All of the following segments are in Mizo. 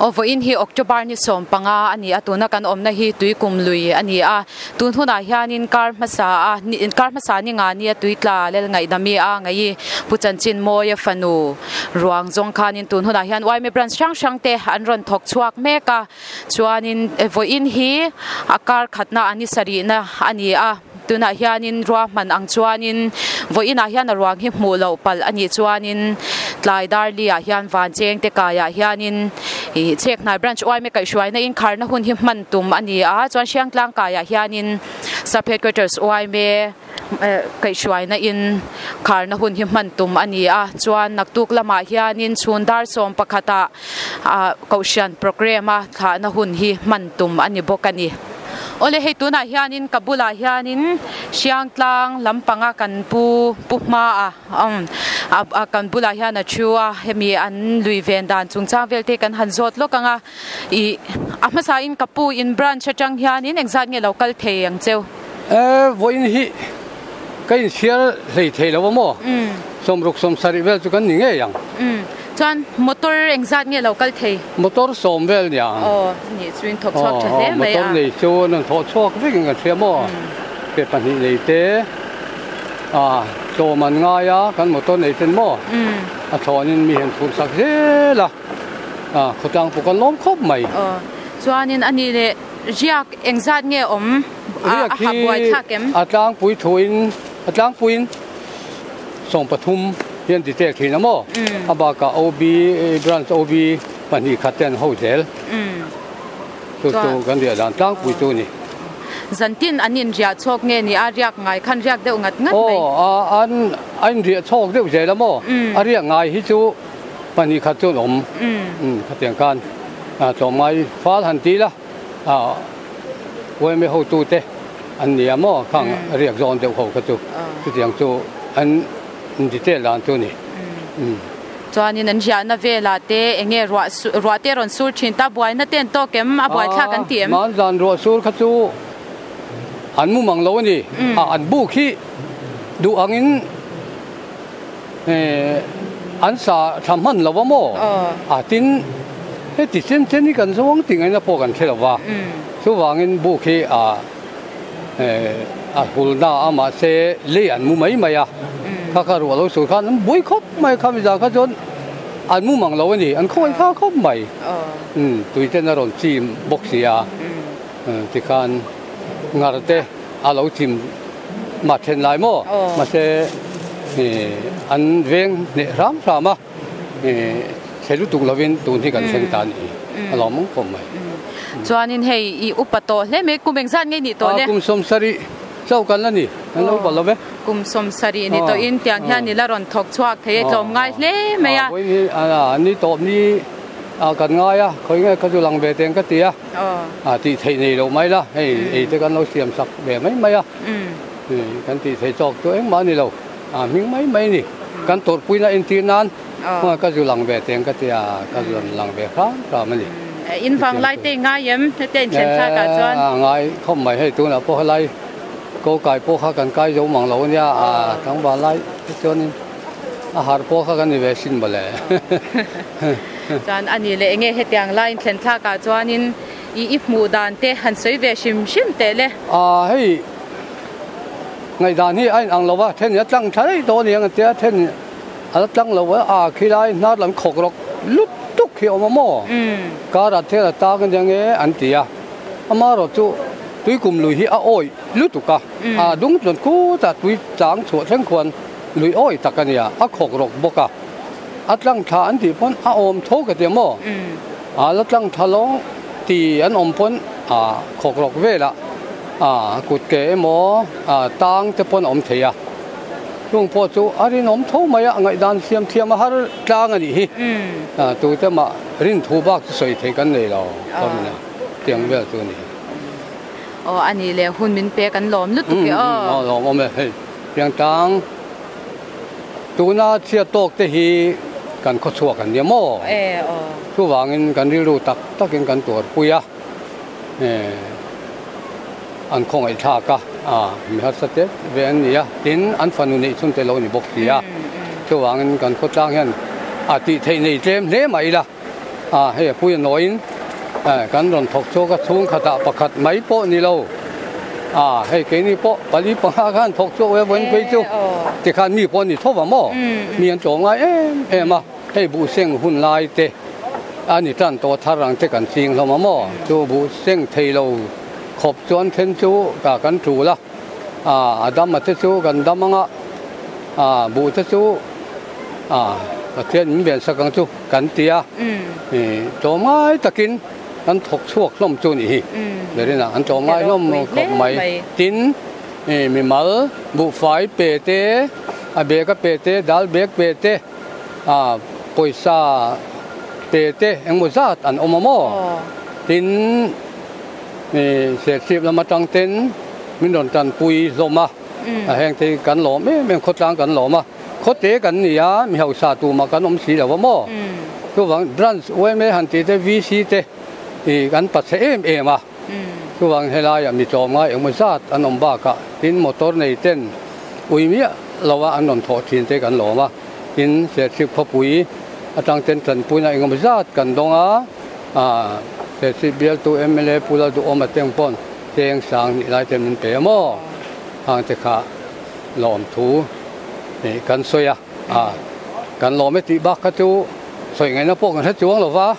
Aw vawiin hi October ni 15 a ni a, tuna kan awmna hi Tuikum lui a ni a. Tun hunah hianin kar hmasa a kar hmasa ni nga nia tui tla lel ngaihdami a ngaih Pu Chanchin Mawia fanu ruang zawng khanin tun hunah hian yma branch hrang hrang te an rawn thawk chhuak mek a. Chuanin vawiin hi a kar khatna a ni sarihna a ni a. Tunah hianin ruahman ang chuanin vawiinah hian a ruang hi hmuh loh palh a nih chuanin tlai darli ah hian van cheng te kaiah hianin ih chhek hnai branch yma kaihhruaina inkharna hun hi hman tum a ni a chuan Hriangtlang kaiah hianin sub headquarters yma eh kaihhruaina in kharna hun hi hman tum a ni a chuan naktuk lamah hianin chhun dar 11 ah ah kohhran programme a thlahna hun hi hman tum a ni bawk a ni. Awle hei tunah hianin ka bulah hianin Hriangtlang lampanga kan pu pu hma a umm a kan bulah hian a thu a hemi an lui ven dan chungchang vel te kan han zawt lawk ang a ih a hmasa in ka pu in branch atang hianin engzat nge lo kal thei ang cheu. E vawiin hi ka inchhiar hlei thei lo a maw? 60 70 vel chu kan ni ngei ang. Chuan motor engzat nge lo kal thei? Motor 10 vel nia. Aw nih chu in thawk chhuak tha hle mai a. Motor nei chu an rawn thawh chhuak vek in kan hria maw? Pe pahnih nei te a tlawm an ngai a kan motor nei ten maw? A thlawnin mi han phurh sak zel a, a khawtlang pawh kan lawm khawp mai. Aw chuanin a nih leh riak engzat nge awm? Riak hi a tlangpui thuin a tlangpuiin 13 hian ti tel thin a maw? A bakah OB branch OB pahnih khat te an ho zel. Chu chu kan riah dan tlangpui chu a ni. Zantin an inriah chhawk nge ni a riak ngai khan riak deuh ngat ngat mai? Aw an a inriah chhawk deuh zel a maw? A riak ngai hi chu pahnih khat chu an awm. Khatiang khan tlawmngai fal han ti la. Yma hotute an ni a maw khang riak zawn deuh ho kha chu chutiang chu an detail dan chu a ni. Chuanin an riahna velah te eng nge ruah ruah te rawn sur thin ta buaina te an tawk em a buaithlak an ti em? Hmanzan ruah sur kha chu an mu mang lo a ni. An buk hi duh angin an sa tha hman lo a maw? A tin, heti chen chen hi kan zawng tih ngaihna pawh kan hre lo va, chuvangin buk hi a a hulna a mahse lei an mu mai mai a, kha kha ruah lo sur khan an buai khawp mai kha mizan kha chuan an mu mang lo a ni, an khawngaih kha khawp mai, tui ten a rawn chim bawk si a, tikhan ngar te a lo chim. Mah then lai maw? Mahse an veng hneh hram hram a, chhe lutuk lovin tun hi kan thleng ta a nih hi, a lawmawm khawp mai. Chuanin hei i upa tawh hle mai, kum engzat nge nih tawh le? Kum 70 chauh kan la ni, kan lo upa lo ve. Kum 70 ni tawhin tiang hian i la rawn thawk chhuak thei e, tlawm ngai hle mai a. Vawiin hi ni tawp ni kan ngai a, khawi nge ka chu lang ve teng ka ti a. A tih theih nei loh mai la, hei ei te kan lo siam sak ve mai mai a, kan tih theih chawk chu engmah a ni lo, a hming mai mai a ni. Kan tawrhpuina entir nan ka zu lang ve teng ka tia, ka zu lang ve hram hram a ni. In vang lai te i ngai em? Hete in thlen thlak ah chuan. A ngai khawp mai, hei tunah pawh helai ko kai pawh kha kan kai zo mang lo a nia, a tlangval lai te chuanin a harh pawh kha kan ni ve sin mawle. Chuan a ni leh enge hetiang laiin thlen thlak ah chuanin i i hmuh dan te han sawi ve hrim hrim teh le. Aaa hei ngaihdan hi a inang lo va, then in a tlang tha daih tawh a ni ang tia then a la tlang lo a, aa khilai hnar lam khawk rawk lut tuk hi a awm a maw? Kar ah thel a tang ania nge an ti a, amaherawh chu tuikum lui hi a awih lutuk a, a dung chuan khutah tui chang chhuah thleng khuan lui awih tak a nia, a khawk rawk bawk a. A tlang thla an tih pawn a awm tho ka ti a maw? A la tlang thla lo ti an awm pawn a khawk rawk velah a kut ke emaw a tang te pawn a awm thei a. Chung pawh chu a rinawm tho mai a, ngaihdan siam thiam a har tlang a nih hi. Tute mah rin thu bak chu sawi thei kan nei lo kawmina tiang vel chu a ni. Aw a nih leh hun min pek an lawm lutuk e aw. Aw lawm awm e hei piangtlang. Tuna chhiat tawk te hi kan khawchhuak an nia maw? Chuvangin kan rilru tak takin kan tuarpui a, an khawngaihthlak a, mi harsa te ve an ni a, tin an fanu neih chhun te lo ni bawk si a. Chuvangin kan khawtlang hian a tih theih nei tlem hle mai ila. A hei a pui a nawiin kan rawn thawk chhuak a, chhung khatah pakhat mai pawh ni lo. A hei keini pawh pali panga khan thawk chhuak ve vawiin phei chu tikhan mi pawh a ni tho va maw? Mi an tlawm ngai em em a, hei buhseng hun lai te a ni tan tawh thar ang te kan ching hlawm a maw? Chu buhseng thei lo khawp chuan then chu kan tul a, a dam a te chu kan dam ang a, a buh te chu a Pathian min ven sak ang chu kan ti a, tlawm ngai takin kan thawk chhuak hlawm chu nih hi Verina an tlawm ngai hlawm khawp mai. Tin, mimal buhfai pe te, a bag a pe te, dal bag pe te, a pawisa pe te engmaw zat an awm a maw? Tin, Serchhip lam atang ten min rawn tanpui hlawm a, a heng te hi kan lawm em em, khawtlang kan lawm a. Khawte kan ni a, mi hausa tumah kan awm si lo a maw? Chuvang branch yma han tih te VC te ih kan pachhe em em a, chuvang helaiah mi tlawmngai engmaw zat an awm bakah tin motor nei ten ui miah lo a an rawn thawh thin te kan lawm a, tin Serchhip khawpui atang ten tanpuina engemaw zat kan dawng a, ah Serchhip bialtu mla Pu Lalduhawma te ang pawn cheng sang hnih lai ten min pe a maw? Hang te kha. Lawmthu nih kan sawi a, a kan lawm e tih bak kha chu sawi ngaihna pawh kan hre chuang lo va,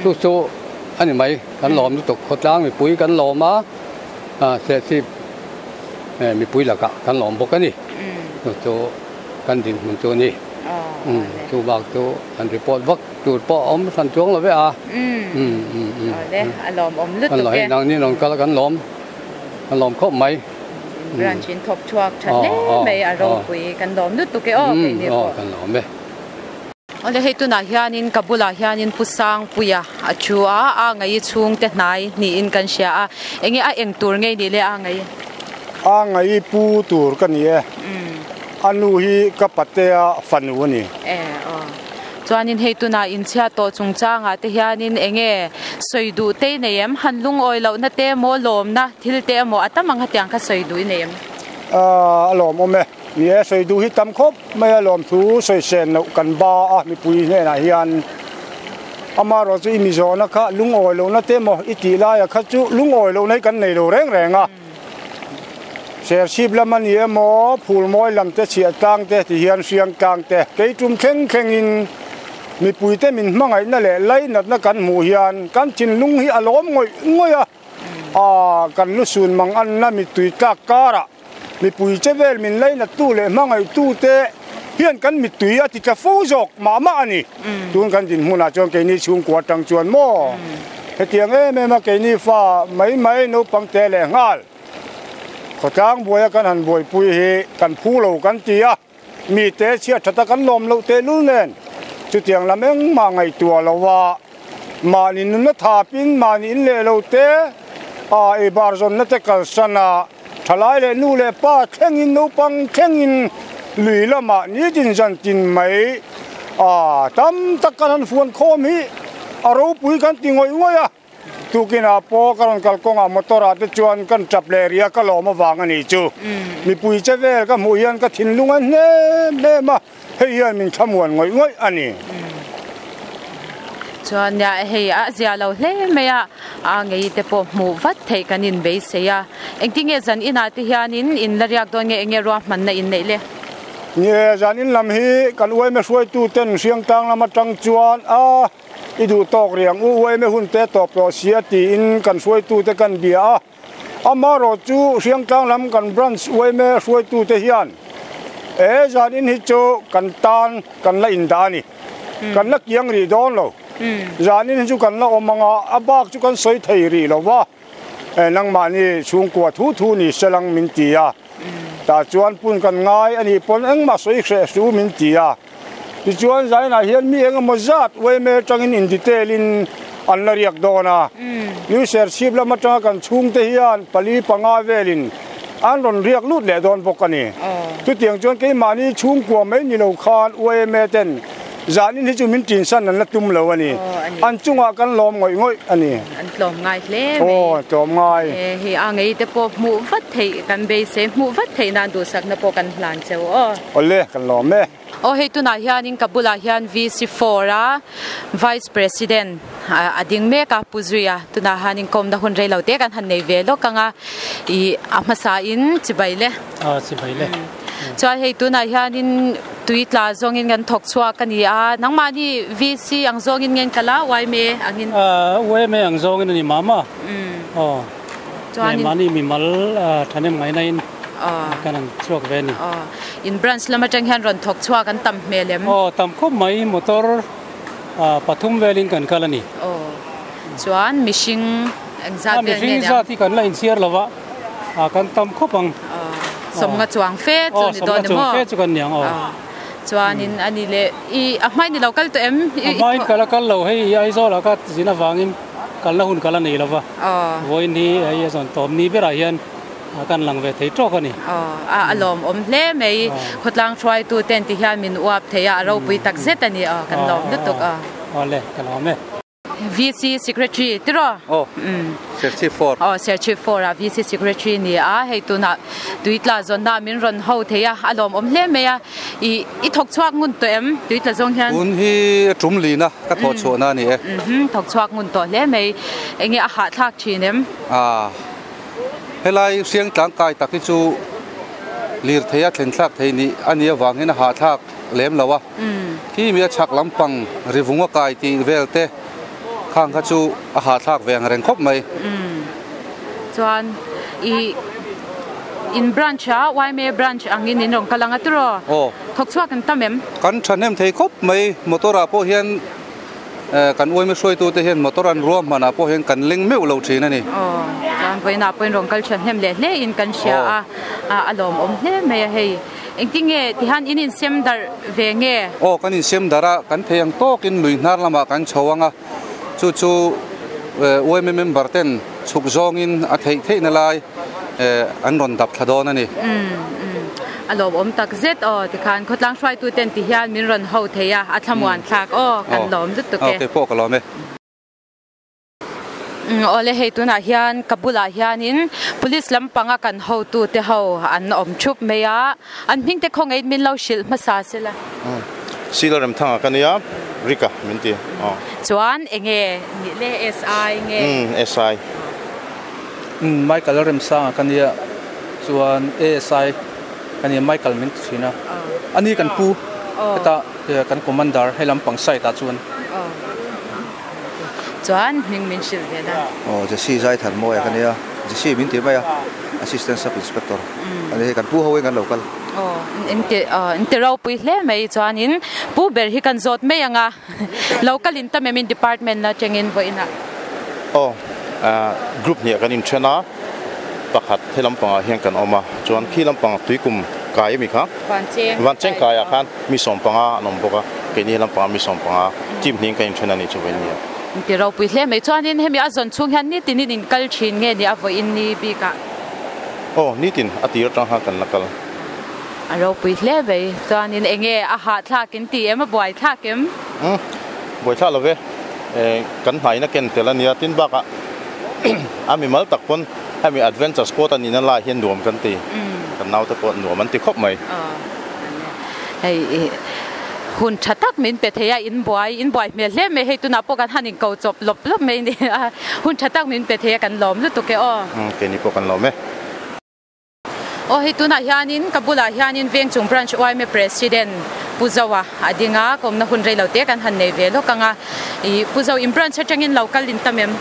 chu chu a ni mai, kan lawm lutuk khawtlang mipui kan lawm a, Serchhip mipui lakah kan lawm bawk a ni, chu chu kan dinhmun chu a ni, chu bak chu an report vak tur pawh a awm hran chuang lo ve a, a lawmawm lutuk e. Nangni rawn kal a kan lawm, kan lawm khawp mai. Branch in thawk chhuak tha hle mai a ropui kan lawm lutuk e aw keini pawh. Kan lawm e. Awle hei tunah hianin ka bulah hianin Pu Sangpuia a thu a, a ngaih chhungte hnai niin kan hria a, enge a eng tur ngei nih le a ngaih? A ngaih pu tur ka ni e, a nu hi ka patea fanu a ni. E aw. Chuanin hei tunah inchhia tawh chungchangah te hianin enge sawi duh te i nei em? Han lungawi lohna te emaw lawmna thil te emaw a tam ang hetiang kha sawi duh i nei em? A lawmawm e. Ni e, sawi duh hi tam khawp mai a, lawmthu sawi sen loh kan ba a mipui hnenah hian amaherawh chu i mi zawhna kha lungawi lohna te emaw i tih laia kha chu lungawi lohna hi kan nei lo reng reng a. Serchhip lam a ni emaw, Phulmawi lam te, Chhiahtlang te ti hian Hriangtlang te kei tum thleng thlengin mipuite min hmangaihna leh lainatna kan hmuh hian kan thinlung hi a lawm ngawih ngawih a, aa kan lusun mang anna mittui tlak karah mipui che vel min lainattu leh hmangaihtu te hian kan mittui a ti tla fo zawk mah mah a ni. Tun kan dinhmunah chuan keini chhungkua atang chuan maw hetiang em em a keini fa mai mai naupang te leh nghal khawtlang buaia kan han buaipui hi kan phu lo kan ti a, mite chhiat that a kan lawm loh tehlul nen chutiang lam engmah ngaihtuah lo a mahni nunna thapin mahni in leh lo te a ei bar zawnna te kalsan a thalai leh nu leh pa thlengin naupang thlengin lui lamah nitin zan tin mai a tam tak kan han fuan khawm hi a ropui kan ti ngawih ngawih a. Tukinah pawh ka rawn kal kawngah motor ah te chuan kan tap leh rih a, ka lawm avang a nih chu. Mipui che vel ka hmuh hian ka thinlung a hnem hnem a, hei hian min thlamuan ngawih ngawih a ni. Chuan nia hei a zia lo hle mai a, a ngei te pawh hmuh vat theih kan inbeisei a. Engtinge zan inah te hianin in la riak dawn nge enge ruahmanna in neih le? Ni, zan in lam hi kan uaime hruaitu ten Hriangtlang lam atang chuan a. I duh tawk riang u uaime hun te tawp tawh si a tiin kan hruaitute kan bia a, amaherawh chu Hriangtlang lam kan branch uaime hruaitute hian e zan in hi chu kan tan kan la indah a ni, kan la kiang rih dawn lo, zan in hi chu kan la awm ang a, a bak chu kan sawi thei rih lo va, nangmahni chhungkua thu thu ni selang min ti a, tah chuan pun kan ngai a nih pawn engmah sawi hreh su min ti a. Tichuan zainah hian mi eng emaw zat uaime atangin in detail in an la riak dawn a. New Serchhip lam atanga kan chhungte hian pali panga velin an rawn riak lut leh dawn bawk a ni. Chutiang chuan keimahni chhungkua mai ni lo khan uaime ten zanin hi chu min tinsan an la tum lo a ni. An chungah kan lawm ngawih ngawih a ni. An tlawm ngai hle mai. Aw, tlawm ngai. Hei a ngei te pawh hmuh vat theih kan beisei, hmuh vat theih nan duhsakna pawh kan hlan cheu aw. Awle, kan lawm e. Aw hei tunah hianin ka bulah hian VC4 a Vice President a ding mek a Pu Zuia tunah hianin kawmna hun rei lo te kan han nei ve lawk ang a ih a hmasa in chibai le. A chibai le. Chuan hei tunah hianin tui tla zawngin kan thawk chhuak a ni a nangmahni VC ang zawngin nge an kal a YMA angin. YMA ang zawngin a ni mah mah. Aw. Chuanin. Mahni mimal thahnem ngaihna in. Kan an chhuak ve a ni. In branch lam atang hian rawn thawk chhuak an tam hmel em? Aw, tam khawp mai, motor pathum velin kan kal a ni. Aw, chuan mihring engzat vel nge Mihring zat hi kan la inchhiar lo a, kan tam khawp ang. Aw, sawmnga chuang fe chu ni dawn emaw? Aw, sawmnga chuang fe chu kan ni ang aw. Chuanin a ni leh, i a hmain i lo kal tawh em? A hmain ka la kal lo, hei Aizawl ah ka zin avangin kalna hun ka la nei lo va, vawiin hi hei a zawn tawm ni berah hian Kan lang ve thei tawk a ni. Aw, a lawmawm hle mai. Khawtlang hruaitu ten ti hian min uap thei a, a ropui tak zet a ni. Aw, kan lawm lutuk a. Aw le, ka lawm e. VC Secretary tiraw? Aw, Serchhip Four. Aw, Serchhip Four ah VC Secretary ni a, hei tunah Tuitla zawnna min rawn ho thei a, a lawmawm hle mai a. I i thawk chhuak ngun tawh em Tuitla zawng hian? Tun hi tum lina ka thawh chhuahna a ni e. Thawk chhuak ngun tawh hle mai. Enge a hahthlak thin em? Aa. Helai hriang tlangkai tak hi chu lirthei a thlen thlak thei nih a nih avangin a hahthlak lem lo a. Khi mi a chhak lampang rivung a kai tih vel te khang kha chu a hahthlak ve ang reng khawp mai. Chuan i in branch a YMA branch angin in rawn kal ang a tiraw? Aw. Thawk chhuak an tam em? Kan thahnem thei khawp mai motor ah pawh hian. Kan uaimi hruaitute hian motor an ruahmanah pawh hian kan leng meuh lo thin a ni. Aw, chuan vawiinah pawhin rawn kal tha hnem leh hle in kan hria a, a lawmawm hle mai a hei. Engtin nge tihian in insem darh ve nge? Aw, kan insem darh a, kan thei ang tawkin lui hnar lamah kan chho ang a, chu chu uaimi member ten chhuk zawngin a theih theihna lai an rawn dap thla dawn a ni. A lawmawm tak zet aw tikhan khawtlang hruaitu ten ti hian min rawn ho thei a, a thlamuan thlak aw kan lawm lutuk e. Aw keipawh ka lawm e. Awle hei tunah hian ka bulah hianin police lampanga kan hotu te ho an awm thup mai a, an hming te khawngaih min lo hrilh hmasa sela. Sila Remthanga ka nia, Rika min ti aw. Chuan enge nih le SI nge? Umm SI. Michael Remsanga ka nia chuan ASI ka nia Michael min ti thin a ani kan pu heta kan commander he lampang side ah chuan. Chuan hming min hrilh ve la. Aw Jesse Zaithanmawia ka nia Jesse min ti mai a Assistant Sub Inspector ani hei kan pu ho in kan lo kal. Aw in ti ropui hle mai chuanin pu ber hi kan zawt mai ang a. Local in tam em in department la tengin vawiin ah. Aw group hnih ah kan inthen a, pakhat he lampang ah hian kan awm a, chuan khi lampang tuikum kai ami kha Vancheng kai ah khan mi sawmpanga an awm bawk a, keini he lampang ah mi sawmpanga team hnih in kan inthen a nih chu vawiin ni ah. Inti ropui hle mai chuanin hemi a zawn chhung hian nitin in inkal thin nge ni a vawiin ni bik ah? Aw nitin a tir atang khan kan la kal. A ropui hle mai. Chuanin enge a hahthlak in ti em? A buaithlak em? Umm, buaithlak lo ve. Kan hnain a ken tel a nia. Tin bakah a mimal tak pawn hemi adventure sport a nihna lai hian nuam kan ti. Kan naute pawh nuam an ti khawp mai. Hei hun tha tak min pe thei a, in buai, in buai hmel hle mai. Hei tunah pawh kan han inko chawp lawp lawp mai ni a. Hun tha tak min pe thei a, kan lawm lutuk e aw. Umm, keini pawh kan lawm e. Aw hei tunah hianin ka bulah hianin Vengchung Branch yma President Pu Zoa a ding a, kawmna hun rei lo te kan han nei ve lawk ang a. Ih Pu Zo in branch atangin lo kal in tam em?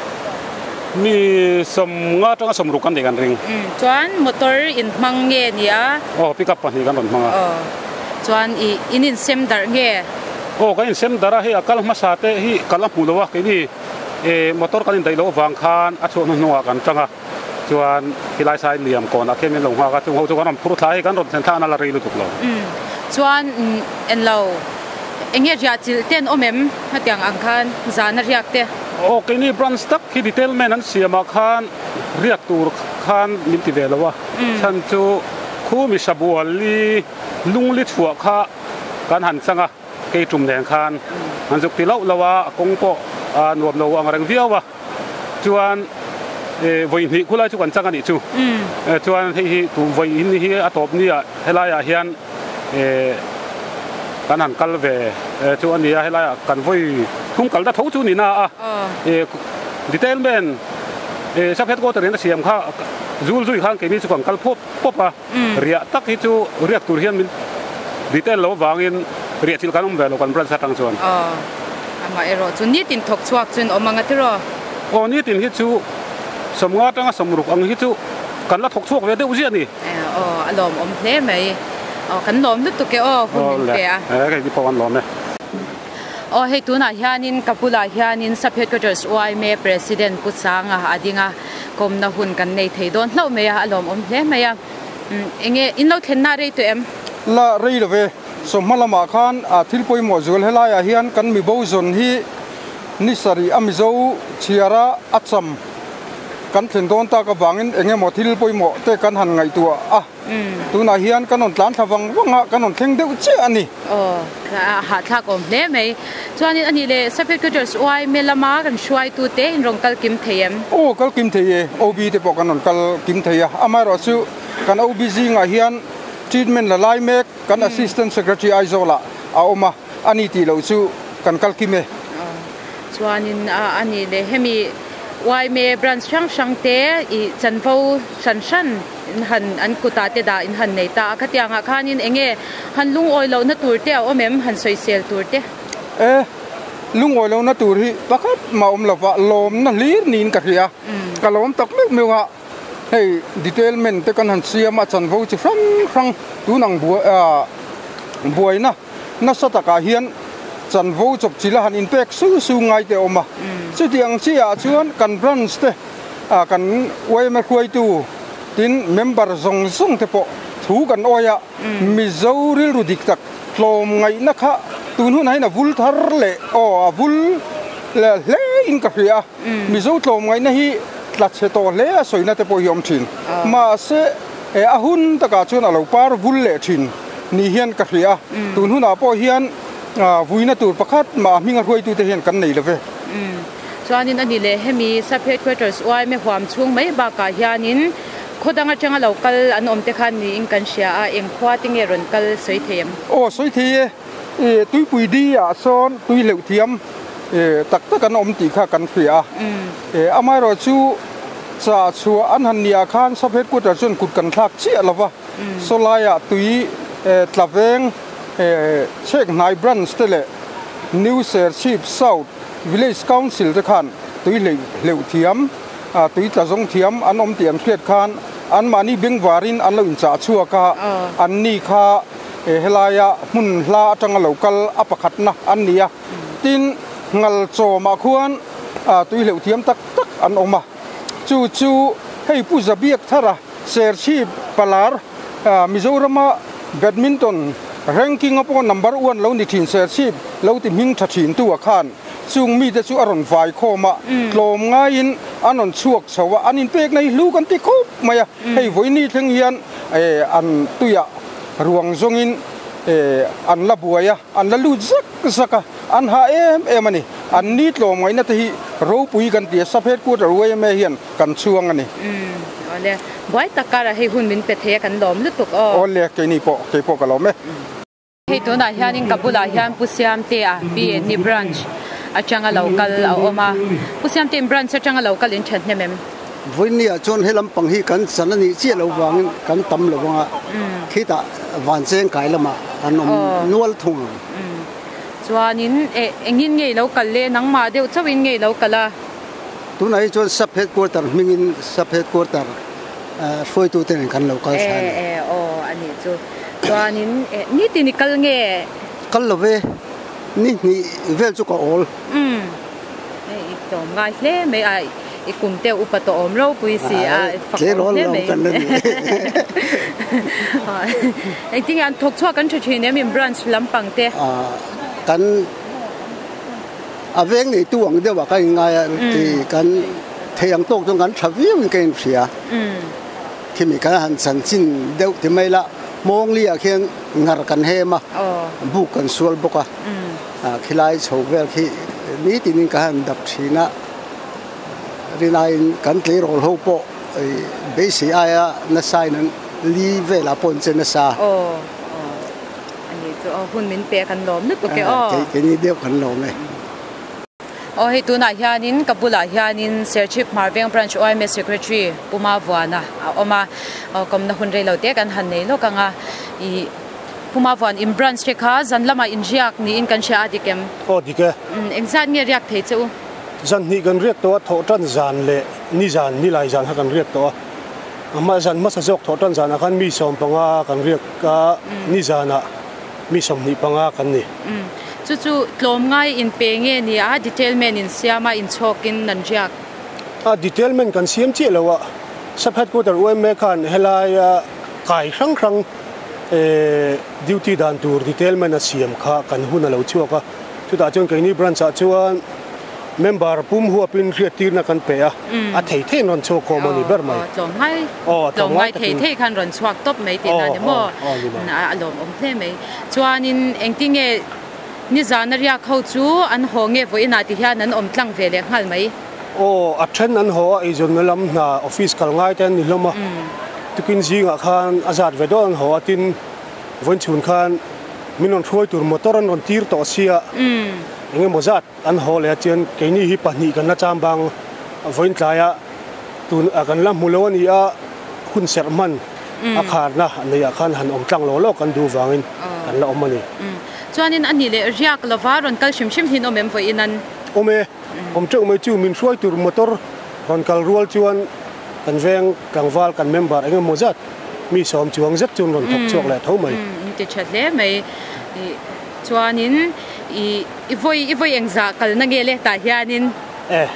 Mi sawmnga atanga sawmruk kan nei kan ring. Umm chuan motor in hmang nge ni a? Aw pick up pahnih kan rawn hmang a. Aw chuan ih in insem darh nge? Aw kan insem darh a, hei a kal hmasa te hi kal a hmuh lo a, keini motor kan indaih loh avang khan a chhuah hnuhnungah kan tang a. Chuan khilai sai liam kawnah khian min lo nghak a, chung ho chu kan rawn phur thla hi kan rawn thlen thla a la rei lutuk lo. Chuan en lo enge riah chilh te an awm em hetiang ang khan zana riak te? Aw keini branch tak hi detailment an siamah khan riak tur khan min ti ve lo a, chhan chu khu mi sabuali lungli chhuah kha kan han chang a, kei tum nen khan an zuk ti loh loh a, a kawng pawh a nuam lo ang reng viau a. Chuan vawi hnih khulai chu kan chang a nih chu. Chuan hei hi tu vawi in hi a tawp ni ah helai ah hian Kan han kal ve chu a nia, helaiah kan vawi thum kalna tho chu ni na a, detail men sub headquarter in a siam kha zul zui khan keini chu kan kal phawp pawp a, riah tak hi chu riak tur hian min detail lo avangin riah chilh kan awm ve lo kan branch atang chuan. Aw, amah erawh chu nitin thawk chhuak chuan awm ang a tiraw? Aw, nitin hi chu sawmnga atanga sawmruk ang hi chu kan la thawk chhuak ve deuh ziah a ni. Aw, a lawmawm hle mai. Aw, kan lawm lutuk e aw, hun min pe a. Aw le, kei pawh kan lawm e. Aw, hei tunah hianin ka bulah hianin Sub Headquarters YMA President Pu Sanga a ding a, kawmna hun kan nei thei dawn hlauh mai a, a lawmawm hle mai a. Enge in lo thlenna rei tawh em? La rei lo ve, sawmhma lamah khan thil pawimawh zual helaiah hian kan mibo zawn hi ni sarih a Mizo chhiara a cham kan thlen dawn tak avangin eng emaw thil pawimawh te kan han ngaihtuah a, tunah hian kan rawn tlan thla vang vang a, kan rawn thleng deuh chiah a ni. Aw, hahthlak awm hle mai. Chuanin a nih leh Sub Headquarters YMA lama kan hruaitute in rawn kal kim thei em? Aw, kal kim thei e. OB te pawh kan rawn kal kim thei a. Amaherawhchu kan OB zingah hian treatment la lai mek kan Assistant Secretary Aizawlah a awm a. A ni tih loh chu kan kal kim e. Chuanin a ni leh hemi YMA branch hrang hrang te i chanvo hran hran in han an kutah te dah in han nei ta a, khatiangah khanin eng nge han lungawi lohna tur te a awm em, han sawisel tur te? E, lungawi lohna tur hi pakhat mah awm lova lawmna hlir niin ka hria, ka lawm tak meuh meuh a, hei detailment te kan han siam a chanvo chi hrang hrang tun ang buaina Nasa takah hian chanvo chawp chila han inpek su su ngai te a awm a. Chuti ang chiah ah chuan kan branch te kan yma hruaitu tin member zawng zawng te pawh thu kan awi a, Mizo rilru dik tak tlawm ngaihna kha tun hunah hian a vul thar leh aw a vul leh hle in ka hria a. Mizo tlawm ngaihna hi tla chhe tawh hle a sawina te pawh hi a awm thin. Mahse a hun takah chuan a lo par vul leh thin. Ni hian ka hria a, tun hunah pawh hian vuina tur pakhat mah a hminga hruaitute hian kan nei lo ve. Chuanin a ni leh hemi Sub Headquarters YMA huam chhung mai bakah hianin khaw dang atanga lo kal an awm te khan niin kan hria a, eng khua te nge rawn kal sawi thei em? Aw sawi thei e, tuipui di ah sawn tui hleuh thiam tak tak an awm tih kha kan hria a, amaherawhchu chu chah chhuah an han nih ah khan Sub Headquarters chuan kut kan thlak chiah lo va. Sawlaiah tui tla veng Chhekhnai Branch te leh New Serchhip South Village Council te khan tui hleuh thiam, tui tla zawng thiam an awm tih an hriat khan anmahni bengvarin an lo inchah chhuak a, anni kha helaia hmun hla atanga lo kal a pakhatna an ni a. Tin, ngal chawmah khuan tui hleuh thiam tak tak an awm a, chu chu hei Pu Zabiak Thara, Serchhip Palar, Mizorama Badminton ranking a pawh number one lo ni thin Serchhip lo ti hming tha thin tu a khan chung mite chu a rawn vai khawm a, tlawm ngaiin an rawn chhuak chho a, an inpekna hi hlu kan ti khawp mai a, hei vawiini thleng hian an tuiah ruang zawngin an la buai a, an la lut zak zak a, an hah em em a ni. An ni tlawm ngaihna te hi ropui kan ti a, Sub Headquarter YMA hian kan chhuang a ni. Umm awle buai tak karah hei hun min pe thei a kan lawm lutuk aw. Awle keini pawh kei pawh ka lawm e. Hei tunah hianin ka bulah hian Pu Siamtea BNE branch atanga lo kal a awm a, Pu Siamtein branch atanga lo kal in that hnem em? Vawinia chuan he lampang hi kan chan a nih chiah lo vangin kan tam lo anga khitah Vancheng kai lamah an awm nual thung ang. Chuanin engin nge i lo kal le? Nangmah deuh chauhin nge i lo kal a? Tunah hi chuan Sub Headquarter hmingin Sub Headquarter hruaitute nen kan lo kal thla a ni. E e aw a nih chu. Chuanin nitin i kal nge? Kal lo ve, ni hnih vel chu ka awl. Umm hei i tlawm ngai hle mai a, i kum te upa tawh awm ropui si a, fak awm hle mai. Engtin nge an thawk chhuak kan tha thin em in branch lampang te? Kan. A veng neitu ang deuh ah ka inngai a ti kan thei ang tawk chuan kan tha viau in ka inhria. Khimi kan han chanchin deuh ti mai la Hmawngli ah khian ngar kan hem a, buk kan sual bawk a, khilai chho vel khi nitin in ka han dap thin a, rinaiin kan tleirawl ho pawh beisei aia nasa in an li velah pawh an che nasa. A ni chu. chu aw hun min pe kan lawm lutuk e aw. Kei keini deuh kan lawm e. Aw hei tunah hianin ka bulah hianin Serchhip Hmarveng Branch yma Secretary Pu Mavuana a awm a, aw kawmna hun rei lo te kan han nei lawk ang a, ih Pu Mavuan in branch te kha zan lamah inriak niin kan hria a dik em? Aw dik e. Engzat nge riak thei che u? Zan hnih kan riak tawh a, thawh tan zan leh ni zan, ni lai zan kha kan riak tawh a. Amah zan hmasa zawk thawh tan zanah khan mi 15 kan riak a, ni zanah mi 25 kan ni. Chu chu tlawmngai inpe nge ni a, detailment in siam a, inchhawkin an riak? A detailment kan siam chiah lo a, Sub Headquarter yma khan helaia kai hrang hrang duty dan tur detailment a siam kha kan hun a lo chhuak a, chutah chuan keini branch ah chuan Member pum huapin hriattirna kan pe a, a thei theiin rawn chhuak khawm a ni ber mai. Aw, tlawmngai, tlawmngai thei thei khan rawn chhuak tawp mai tihna a ni maw? A lawmawm hle mai. Chuanin engtinge nizana riak ho chu an haw nge vawiinah ti hian an awm tlang ve leh nghal mai? Aw, a then an haw a, eizawnna lam hna office kal ngai te an ni hlawm a, tukin zingah khan a zat ve dawn an haw a, tin vawiin chhun khan min rawn hruai tur motor an rawn tir tawh sia, engemaw zat. An haw leh a chuan keini hi pahnih kan la cham bang vawiin tlaia tun a kan la hmu lo a ni a, hun serh hman a kharna neihah khan han awm tlang lo lo kan duh vangin kan la awm a ni. Chuanin a ni leh riak lova rawn kal hrim hrim hin awm em vawiin an? Awm e, awm teuh mai chu min hruai tur motor rawn kal rual chuan kan veng tlangval kan member eng emaw zat mi sawm chuang zet chuan rawn thawk chhuak leh tho mai. Umm ti tha hle mai. Chuanin i i vawi i vawi engzah kalna nge le tah hianin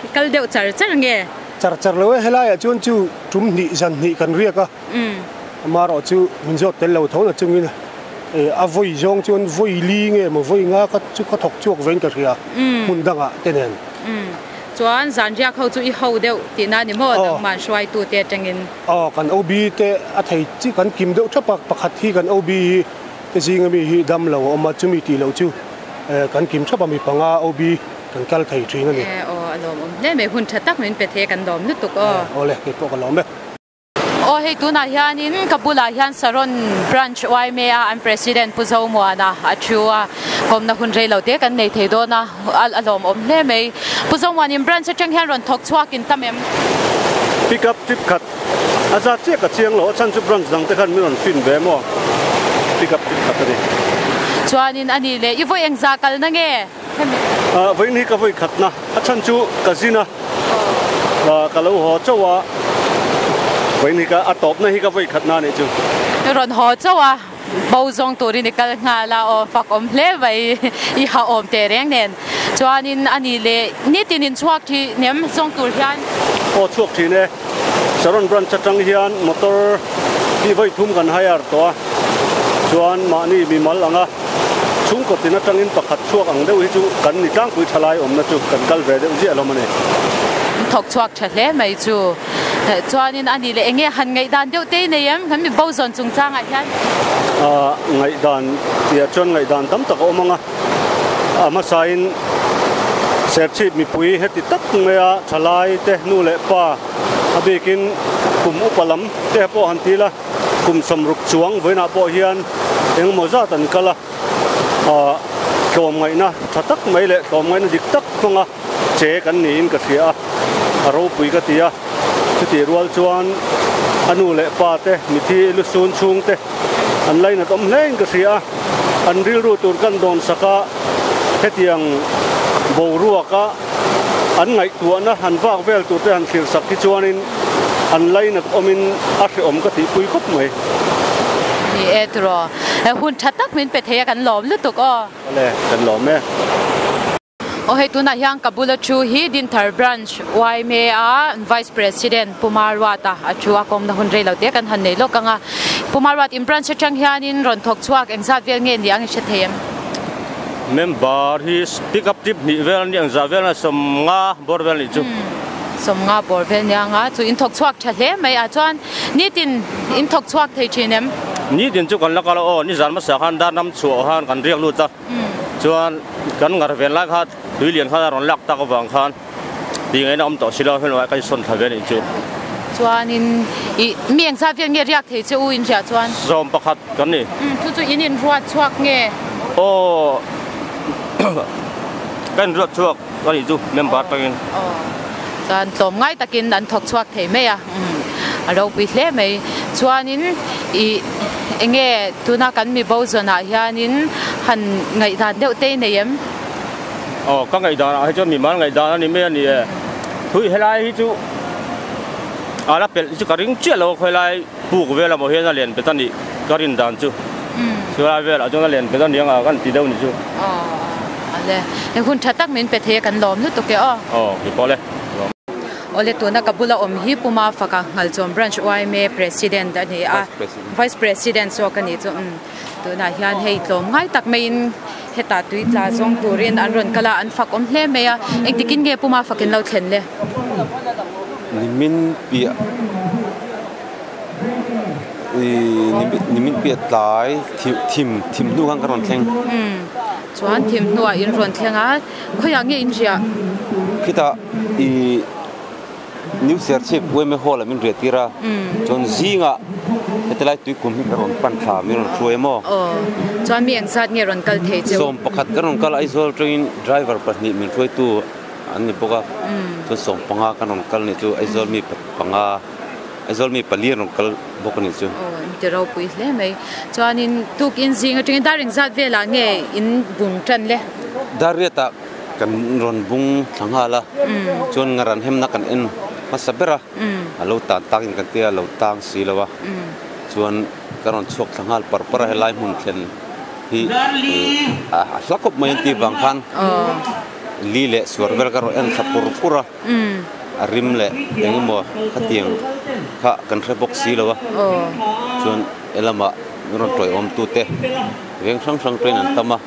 i kal deuh char char nge? Char char lo e, helaiah chuan chu tum hnih zan hnih kan riak a, amaherawh chu min zawt tel lo tho na chungin a vawi zawng chuan vawi li nge maw vawi nga ka chu ka thawk chhuak vein ka hria hmun dangah te nen. Chuan zan riak ho chu i ho deuh tihna ni maw nangman hruaitu te atangin? Aw kan OB te a thei chi kan kim deuh thap a, pakhat hi kan OB hi Te zinga mi hi dam lo a awm a, chumi tih loh chu kan kim thap a, mi panga OB kan kal thei thin a ni. E aw, a lawmawm hle mai, hun tha tak min pe thei a, kan lawm lutuk aw. E aw le, kei pawh ka lawm e. Aw hei tunah hianin ka bulah hian Saron Branch yma a an President Pu Zomuana a thu a, kawmna hun rei lo te kan nei thei dawn a, a lawmawm hle mai. Pu Zomuan in branch atang hian rawn thawk chhuak in tam em? Pick up trip khat A zat chiah ka chiang lo, a chhan chu branch dang te khan min rawn fin ve maw? Pick up trip khat a ni. Chuanin a nih leh i vawi engzah kalna nge hemi? Ah, vawiin hi ka vawi khatna, a chhan chu ka zin a, ka lo haw chauh a, vawiin hi ka, a tawpna hi ka vawi khatna a nih chu. Rawn haw chauh a, bo zawng turin i kal nghal a, aw fak awm hle mai, i ha awm teh reng nen. Chuanin a nih leh nitin in chhuak thin em zawng tur hian? Aw chhuak thin e. Saron branch atang hian motor hi vawi thum kan hire tawh a, chuan mahni mimal anga chhungkaw tin atangin pakhat chhuak ang deuh hi chu kan ni tlangpui tha lai awmna chu kan kal ve deuh ziah hlawm a ni. Thawk chhuak tha hle mai chu. Chuanin a nih leh enge han ngaihdan deuh te i nei em? Kan mi bo zawn chungchangah hian. Ngaihdan tihah chuan ngaihdan tam tak a awm ang a, a hmasain Serchhip mipui heti tak maia thalai te nu leh pa a bikin kum upa lam te pawh han ti la, kum 60 chuang vawiinah pawh hian engemaw zat an kal a, tlawmngaihna tha tak mai leh tlawmngaihna dik tak hmanga che kan niin ka hria a, a ropui ka ti a, chutih rual chuan a nu leh pa te mithi lusun chhung te an lainat awm hlein ka hria a, an rilru tur kan dawn sak a, hetiang boruaka an ngaihtuahna han vak vel tur te han thlir sak hi chuanin an lainat awmin a hrehawm ka tihpui khawp mai. Ni e tiraw, hun tha tak min pe thei a kan lawm lutuk aw. Awle, kan lawm e. Aw hei tunah hian ka bula thu hi Dinthar Branch yma a Vice President Pu Maruata a thu a kawmna hun rei lo te kan han nei lawk ang a. Pu Maruat in branch atang hianin rawn thawk chhuak engzat vel nge ni ang i hre thei em? Member hi pick up trip hnih vel a ni engzah vel a 50 bawr vel a nih chu. 50 bawr vel nia ang a chu in thawk chhuak tha hle mai a chuan nitin in thawk chhuak thei thin em? Nitin chu kan la kal a aw nizan hmasa khan dar nam chhuah khan kan riak lut a. Chuan kan ngar ven lai kha tui lian khan a rawn lak tak avang khan tih ngaihna awm tawh si lo hemi lamah ka insawn thla ve a nih chu. Chuanin ih mi engzat vel nge riak thei che u in riah chuan? 11 kan ni. Chu chu in inruat chhuak nge? Aw ka inruat chhuak a nih chu member tangin. Aw chuan tlawm ngai takin an thawk chhuak thei mai a, a ropui hle mai. Chuanin ih enge tuna kan mibo zawnah hianin han ngaihdan deuh te i nei em? Aw ka ngaihdan ah hi chuan mimal ngaihdan a ni mai a ni e. Thui helai hi chu a la pelh chu ka ring chiah lo a khawilai puk vel amaw hian a len bet a nih ka rin dan chu. Chulai velah chuan a len bet a ni ang a kan ti deuh ni chu. Aw ale hei hun tha tak min pe thei a kan lawm lutuk e aw. Aw ki pawh le lawm. Awle tuna ka bula awm hi Puma Faka Nghalchawm Branch yma President a ni a Vice President zawk a nih chu umm tunah hian hei tlawm ngai tak maiin hetah tui tla zawng turin an rawn kal a an fak awm hle mai a engtikin nge Puma Fakin lo thlen le. Nimin piah. Nimin piah tlai thim thim hnu khan ka rawn thleng. Umm chuan thim hnuah in rawn thleng a khawiah nge in riah? Khitah ih New Serchhip Uaime Hall ah min riah tir a chuan zingah heti lai tuikum hi ka rawn pan thla min rawn hruai a maw? Aw chuan mi engzat nge rawn kal thei cheu? 11 ka rawn kal a Aizawl atangin driver pahnih min hruaitu an ni bawk a chuan 15 kan rawn kal nih chu Aizawl mi panga. Aizawl mi pali an rawn kal bawk a nih chu. Aw in ti ropui hle mai. Chuanin tukin zing atangin dar engzat velah nge in bung tan le? Dar riatah kan rawn bung thla nghal a, chuan ngaran hemna kan en hmasa ber a, a lo tan takin kan tia a lo tang si lo a, chuan ka rawn chhuak thla nghal par par a helai hmun thlen hi a hla khawp mai an tih vang khan li leh suar vel ka rawn en thla pur pur a. A rim leh eng emaw khatiang kha kan hre bawk si lo a, chuan he lamah min rawn tawiawm tute veng hrang hrang train an tam a,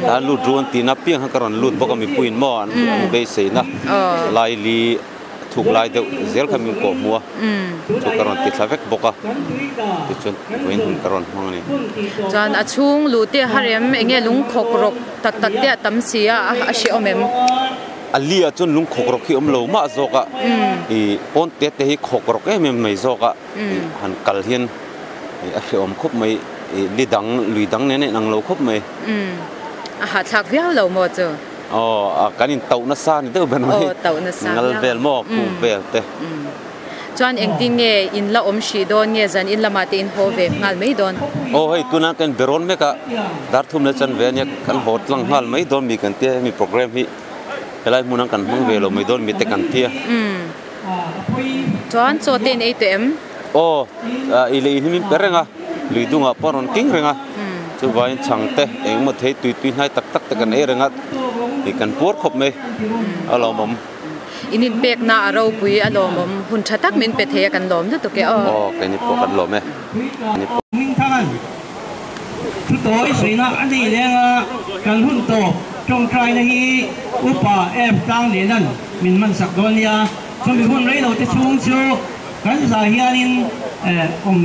tan lut ru an tihna piang khan ka rawn lut bawk a mipuiin maw an beiseina laili thuk lai deuh zel kha min kawh hmu a, chu ka rawn ti thla vek bawk a, tichuan vawiin hun ka rawn hmang a ni. Chuan a chhung luh te harem eng nge lungkhawk rawk tak tak te a tam si a, a hrehawm em? A li ah chuan lung khawk rawk hi awm lo mah zawk a, ih pawn te te hi khawk rawk em em mai zawk a, ih han kal hian ih a hrehawm khawp mai, ih li dang lui dang nen a inang lo khawp mai. A hahthlak viau lo maw chu? Aw, kan in tauh nasa ni deuh ber mai, ngal vel maw khup vel te. Chuan engtin nge in la awm hrih dawn nge zan in lamah te in haw ve nghal mai dawn? Aw hei tuna kan berawn mek a, dar thum leh chan ve ania kan haw tlang nghal mai dawn mi kan tia hemi program hi helai hmunah kan hmang ve lo mai dawn mi te kan tia. Umm chuan chaw te in ei tawh em? Aw i lei hi min pe reng a, lui dungah pawh a rawn king reng a, chuvangin chhang te engemaw thei tui tui hnai tak tak te kan ei reng a, kan puar khawp mai a lawmawm. In inpekna a ropui a lawmawm hun tha tak min pe thei a kan lawm lutuk e aw. Aw keini pawh kan lawm e. Hmingthangan thu tawi suihna a nei leng a, kan hun tawp tawngtaina hi Upa F Tlanglianan min hman sak dawn nia. Chumi hun rei lo te chhung chu kan za hianin awm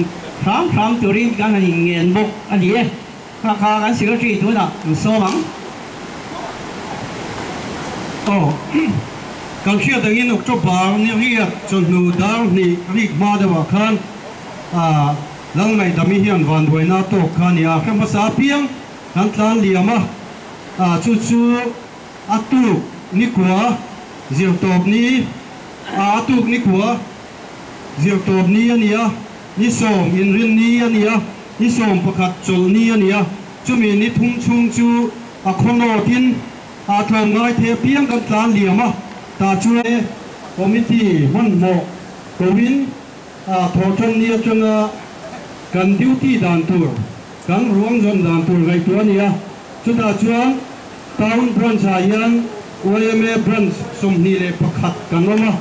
hram hram turin kan han inngen bawk a ni e. Kha kha kan secretary tunah an sawm ang. Aw, kan hriat angin October ni riat chawhnu dar hnih rik hma deuhah khan Lalngaihdami hian vanduaina tawk kha a ni a, hre hmasa apiang kan tlan liam a, chu chu a tuk nikua zirtawp ni, a tuk nikua zirtawp ni a ni a. Ni sawm inrin ni a ni a, ni 11 chawlh ni a ni a, chumi ni thum chhung chu a khaw nawtin a tlawm ngai thei apiang kan tlan liam a, tah chuan committee hmanhmawh koin a thawhṭan ni atanga kan duty dan tur, kan ruang zawn dan tur ngaihtuah a ni a, chutah chuan Town Branch ah hian yma Branch 21 kan awm a,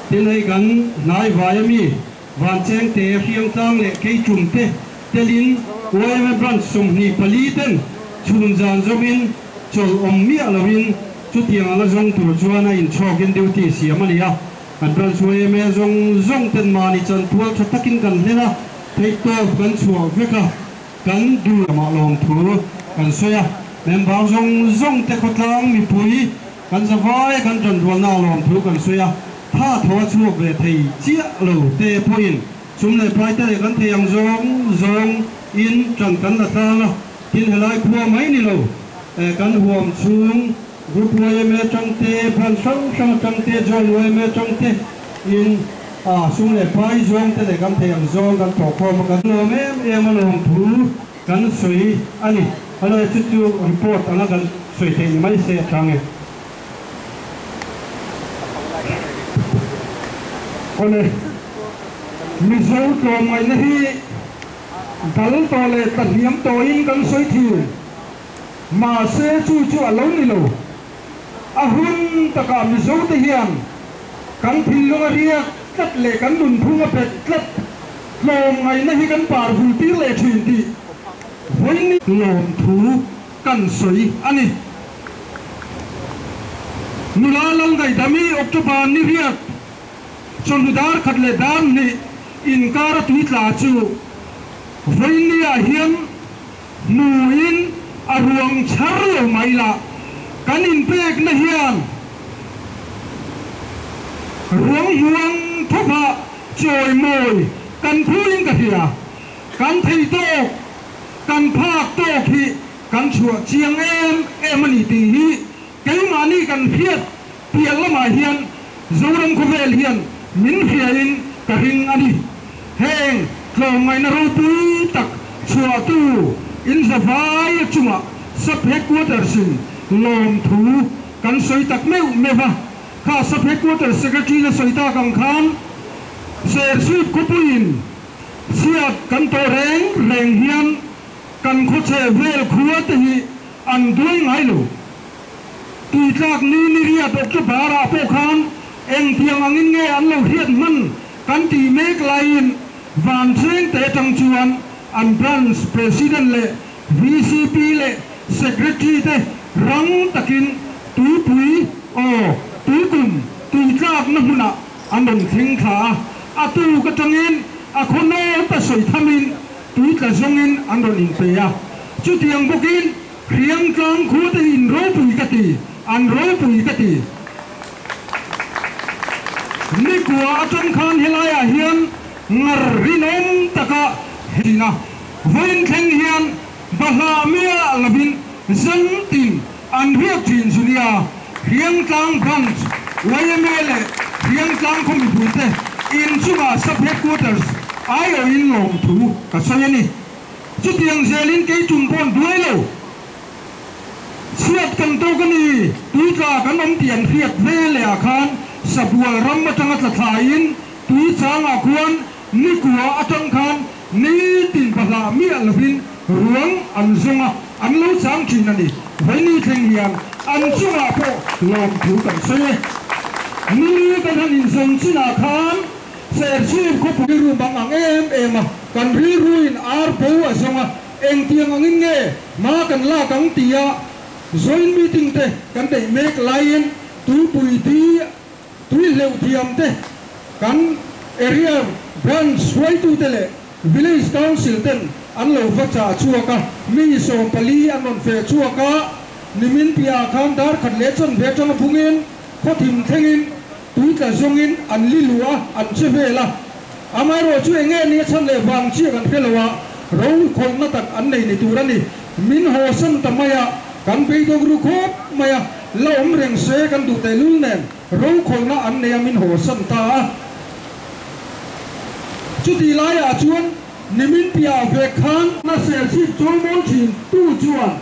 tin hei kan hnai vai ami. Vanchengte, Hriangtlang leh Keichum te telin yma Branch 24 ten chhun zan zawmin chawlh awm miah loin chutiang anga zawng tur chuan a inchhawkin duty siam a ni a. Kan Branch yma zawng zawng ten mahni chanpual tha takin kan hlen a, theihtawp kan chhuah vek a, kan duh lamah lawmthu kan sawi a. Member zawng zawng te khawtlang mipui kan zavai kan tanrualna ah lawmthu kan sawi a. Tha tho a chhuak ve thei chiah lo te pawhin sum leh pai te leh kan thei ang zawng zawng in tan kan la tlang a, tin helai khua mai ni lo. Kan huam chhung Group yma atang te, Branch hrang hrang atang te, Joint yma atang te in sum leh pai zawng te leh kan theih ang zawng kan thawh khawm a, kan lawm em em a lawm thu kan sawi a ni. Hello chu chu report anga kan sawi theih ni mai se a chang e. Awle, Mizo tlawmngaihna hi dal tawh leh tlahniam tawhin kan sawi thin. Mahse chu chu a lo ni lo. A hun takah Mizote hian kan thinlung a riak tlat leh kan nunphung a bet tlat tlawmngaihna hi kan par vul tir leh thin tih vawiin lawmthu kan sawi a ni. Nula Lalngaihdami October ni riat chawhnu dar khat leh dar hnih inkar a tui tla chu vawiin hian Hmuin a ruang chhar lo mai la, kan inpekna hian ruang hmuang thawpa chawi mawi kan phuin ka hria. Kan thei tawk, kan phak tawk hi kan chhuah chiang em em a ni tih hi keimahni kan hriat piah lamah hian Zoram khawvel hian min hriain ka ring a ni. Heng tlawmngaihna ropui tak chhuahtu in zavai chungah Sub Headquarters in lawmthu kan sawi tak meuh meuh a. Kha Sub Headquarters Secretary na sawi tak ang khan Serchhip khawpuiin chhiat kan tawh reng reng hian kan khawchhe vel khua te hi an duai ngai lo. Tuitlak ni ni riat October ah pawh khan engtiang angin nge an lo hriat hman kan tih mek laiin Vancheng te atang chuan an Branch President leh VCP leh Secretary te rang takin tuipui aw tuikum tuitlakna hmunah an rawn thleng thla a, a tuk atangin a khaw nawta sawi thamin tuitla zawngin an rawn inpe a. Chutiang bawkin Hriangtlang khua te hi in ropui ka ti, an ropui ka ti. Nikua atang khan helaiah hian ngar rinawm taka thin a, vawiin thleng hian bahlah miah lovin zan tin an riak thin zu nia. Hriangtlang Branch yma leh Hriangtlang khaw mipuite inchungah Sub Headquarters aiawhin lawmthu ka sawi a ni. Chutiang zelin kei tum pawn duai lo. Chhiat kan tawk a ni, tuitla kan awm tih an hriat ve leh ah khan Sabual ram atanga tla thlaiin tui changah khuan nikua atang khan nitin bahlah miah lovin ruang an zawng a, an lo chang thin a ni. Vaini thleng hian an chungah pawh lawmthu kan sawi e. Ni kan han inzawn chinah khan Serchhip khawpui rilru bang ang em em a, kan rilruin ar bo a zawng a, engtiang angin nge hma kan lak ang tia joint meeting te kan neih mek laiin tuipui di tui hleuh thiam te kan area branch hruaitute leh village council ten an lo va chah chhuak a, mi 14 an rawn feh chhuak a, nimin piahah khan dar khat leh chanve atanga bungin khawthim thlengin Tui tla zawngin an li luh a, an che vel a. Amaherawh chu eng nge ni a chhan leh vang chiah kan hre lo a, ro khawlhna tak an nei ni tur a ni. Min hawsan ta mai a, kan beidawk ru khawp mai a, la awm reng se kan duh tehlul nen ro khawlhna an nei a min hawsan ta a. Chutih laiah chuan nimin piah vek khan, Na serchhip chawimawi thin tu chuan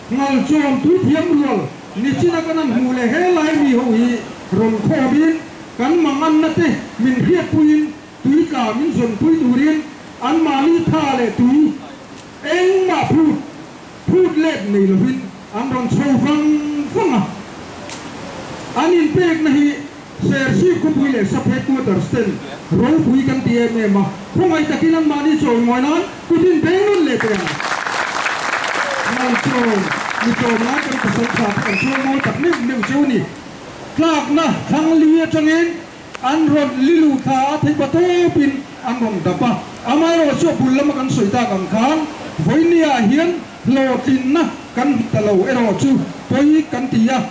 Ngalchawm tuithiam rual nichina kan an hmuh leh he lai mi ho hi rawn khawmin kan manganna te min hriatpuiin tuitla min zawnpui turin anmahni tha leh tui engmah phut phut let nei lovin an rawn chho vang vang a. An inpekna hi Serchhip khawpui leh Sub Headquarters ten ropui kan ti em em a, khawngaih takin anmahni chawimawi nan kut in beng nawn leh teh ang. Ngalchawm, mi tlawmngai kan pasal tha te kan chawimawi tak meuh meuh cheu ni. Tlakna thlang li atangin an rawn li luh thla a theih pa tawpin an rawn dap a, amaherawhchu a bul lama kan sawi tak ang khan vawinia hian hlawhtlinna kan hmu ta lo erawh chu pawi kan ti a.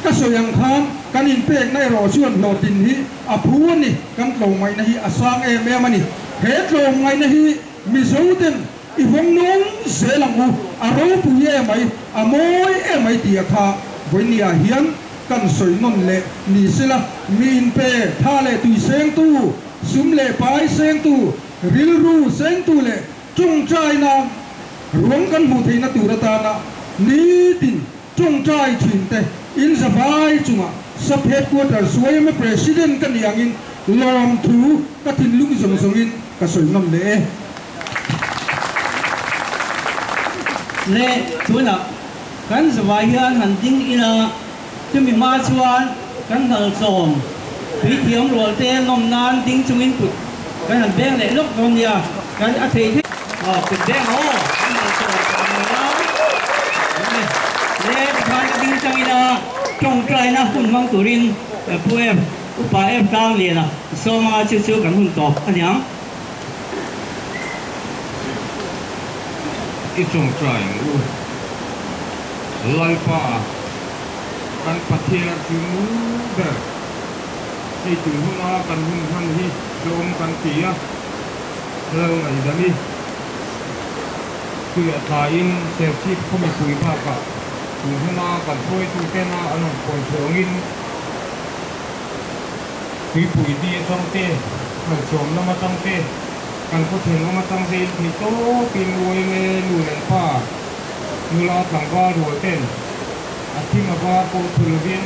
Ka sawi ang khan kan inpekna erawh chuan hlawhtlin hi a phu a ni, kan tlawmngaihna hi a sang em em a ni. He tlawmngaihna hi Mizoten I vawng nung zel ang u, a ropui emai, a mawi emai tih a kha vawinia hian kan sawi nawn leh ni sela, mi inpe tha leh tui sengtu, sum leh pai sengtu, rilru sengtu leh tawngtaina ruang kan hmuh theihna tur atana nitin tawngtai thinte in zavai chungah Sub Headquarters yma President ka nih angin lawmthu ka thinlung zawng zawngin ka sawi nawn leh e. Le tunah kan zavai hian han ding ila, chumi hma chuan kan hnalchawm puithiam rual te lawm nan ding chungin kut kan han beng leh lawk dawn nia, kan a thei thei. Aw kut beng aw kan hnalchawm kan ang la le tikhan ka ding chang ila tawngtaina hun hmang turin Pu F Upa F Tlangliana sawma chu chu kan hun tawp a niang. I tawngtai ang u. Lalpa, kan Pathian chu nu ber. Hei tun huna kan hun hman hi tlawm kan ti a, lal ngaihdam i tuiah tlaiin Serchhip khaw mipui bakah tun huna kan hruaitutena an rawn phawi chhawngin Tuipui di atang te, Hmalchawm lam atang te, kan khaw thenawm atang te in theih tawpin uaime nu leh pa, nula tlangval rual ten a thim a var pawh thu lovin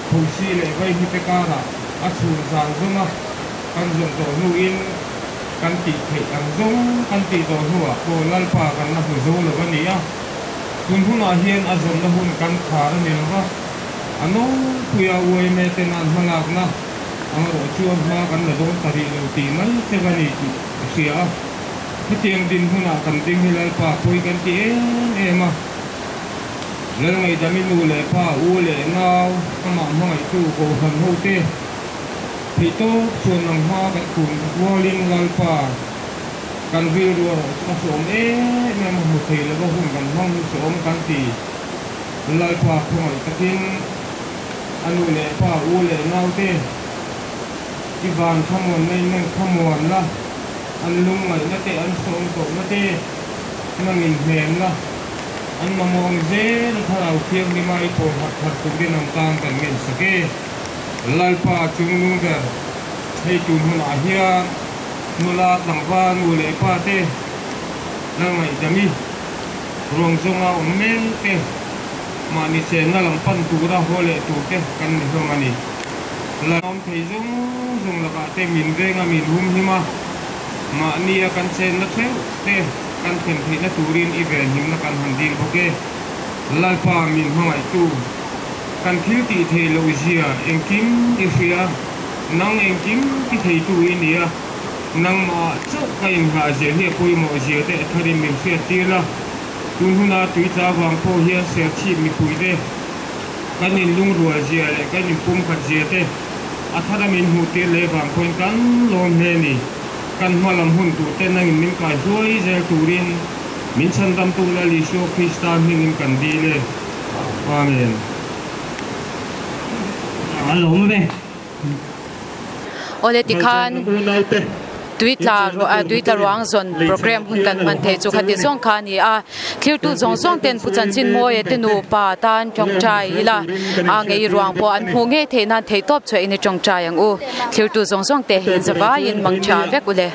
Phuhsi leh Vaihnute karah a chhun zan zawng a kan zawn tawh hnuin kan tih theih ang zawng kan tih tawh hnuah pawh Lalpa kan la hmu zo lo a ni a, tun hunah hian a zawnna hun kan khar a ni lo va. A nawlpuia uaime ten an hmalakna ang erawh chuan hma kan la dawn ta rih lo tih mai che va ni tih ka hria a. Hetiang dinhmunah kan ding hi Lalpa pawi kan ti em em a. Lalngaihdami nu leh pa, u leh nau, amah hmangaihtu Kohhran hote theihtawp chuan nang hma kan kun rualin Lalpa kan rilru erawh chu a hrawm em em a, hmu thei lova hun kan hmang hi hreawm kan ti. Lalpa khawngaih takin a nu leh pa, u leh naute i van thlamuanna in nang thlamuan la, an lungngaihna te, an sawm tawhna te nang in hnem la, an mamawh ang zel a thlarau thianghlima i pawl harh thar turin an tan kan ngen sak e. Lalpa chungnung ber, hei tun hunah hian nula tlangval nu leh pa te Lalngaihdami, Ruang zawnga awm mek te, mahni chenna lam pan tura haw leh tur te kan ni hlawm a ni. La awm thei zawng zawng lakah te min venga min hum him a, mahnia kan chenna theuh te kan thlen theihna turin i venhimna kan han dil bawk e. Lalpa min hmangaihtu, kan thil tih theih loh zia engkim i hria, nang engkim ti theitu i ni a. Nangmah chauh ka inghah zia hi a pawimawh zia te a tharin min hriat tir la. Tun huna tuitla vang pawh hian Serchhip mipuite kan inlungrual zia leh kan inpumkhat zia te a thara min hmuh tir leh vang pawhin kan lawm hle a ni. Kan hma lam hun tur te nangin min kai hluai zel turin min chhandamtu Lal Isua Krista hmingin kan dil e. Amen. A lawm ve. Awle tikhan tuitla tuitla ruang zawn program hun kan hman theih chu khati zawng kha a ni a, thlirtu zawng zawng ten Pu Chanchin Mawia te nupa tan tawngtai ila a ngei ruang pawh an hmuh ngei theih nan theihtawp chhuah in i tawngtai ang u, thlirtu zawng zawng te in zavaiin mang tha vek ule.